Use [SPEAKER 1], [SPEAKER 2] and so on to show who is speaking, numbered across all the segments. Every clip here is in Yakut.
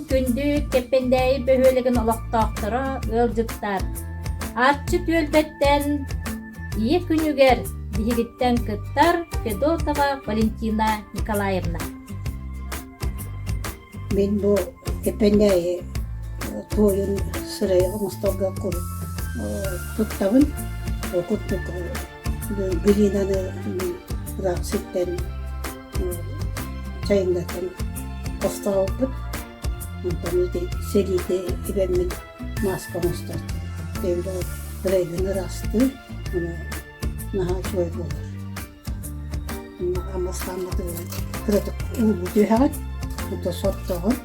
[SPEAKER 1] күндү Кэппэндээйи бөһүөлэгин олохтоохторо, ыалдьыттар! Арчы түөлбэттэн Ийэ күнүгэр биһигиттэн кыттар Федотова Валентина Николаевна.
[SPEAKER 2] Мин бу Кэппэндээйи туойун сырайы оҥосторго туттабын. Ол курдук глинаны ыраах сиртэн чайыҥдатан хостообуппут. Онтон ити сэриитэ ибэммит мааска оҥостор. Ырайгын ыраастыыр, ону наһаа үчүгэй буолар. Аммастааммытыгар кыратык уулуу түһэҕин, онтон соттоҕун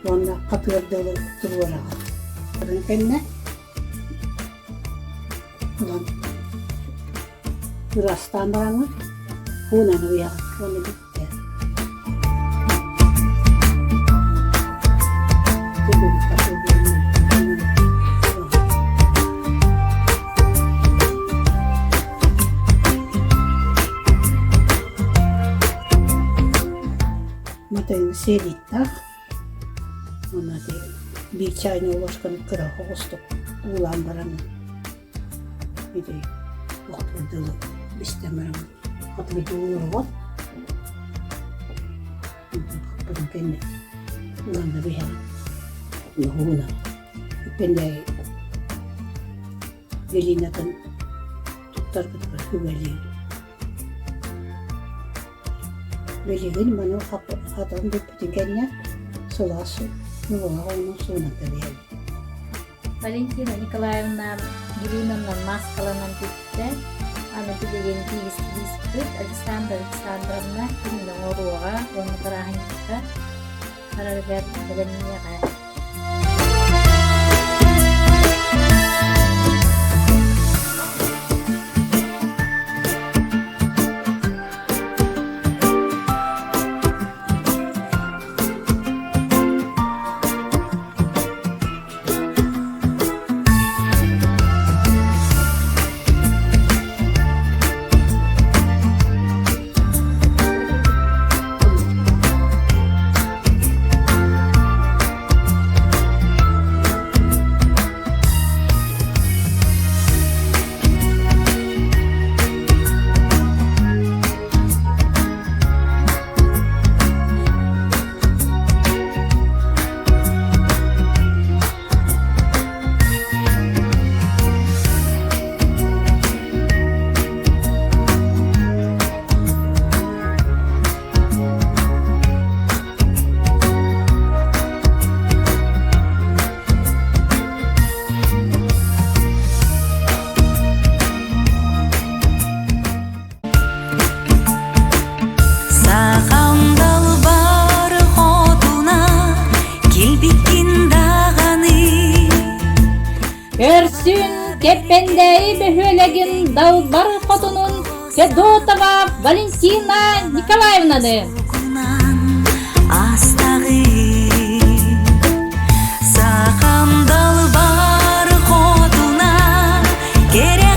[SPEAKER 2] уонна хатыар дылы туруораҕын. Атын кэннэ ылан ыраастаан бараҥҥын уунан уйаҕын уонна бүттэ. Матайын сиэлиттаах уонна биир чайный ложканы кыра оҕустук уулаан баран ити охтур дылы бистэн баран хатырыгы уурабын хаппытын кэннэ ылан да биһэҕин уһугунан Иппэндээйи Галинатын туттарбытыгар сүбэлиир. Билигин маны хатан бүппүтүн кэннэ сылаас муҥуһаҕа онон суунан кэбиһэбит.
[SPEAKER 1] Валентина Николаевна Гринаннан мааскаланан бүттэ. Аны билигин бииспит Александра Александровна кинини оҥоруоҕа уонна бырааһынньыкка барарыгар бэлэмниэҕэ.
[SPEAKER 3] Сахам далбар хотуна килбиккин даҕаны
[SPEAKER 1] Көрсүн Кэппэндээйи бөһүөлэгин далбар хотунун Федотова Валентина Николаевнаны
[SPEAKER 3] астаҕы Сахам далбар хотуна кэрэ.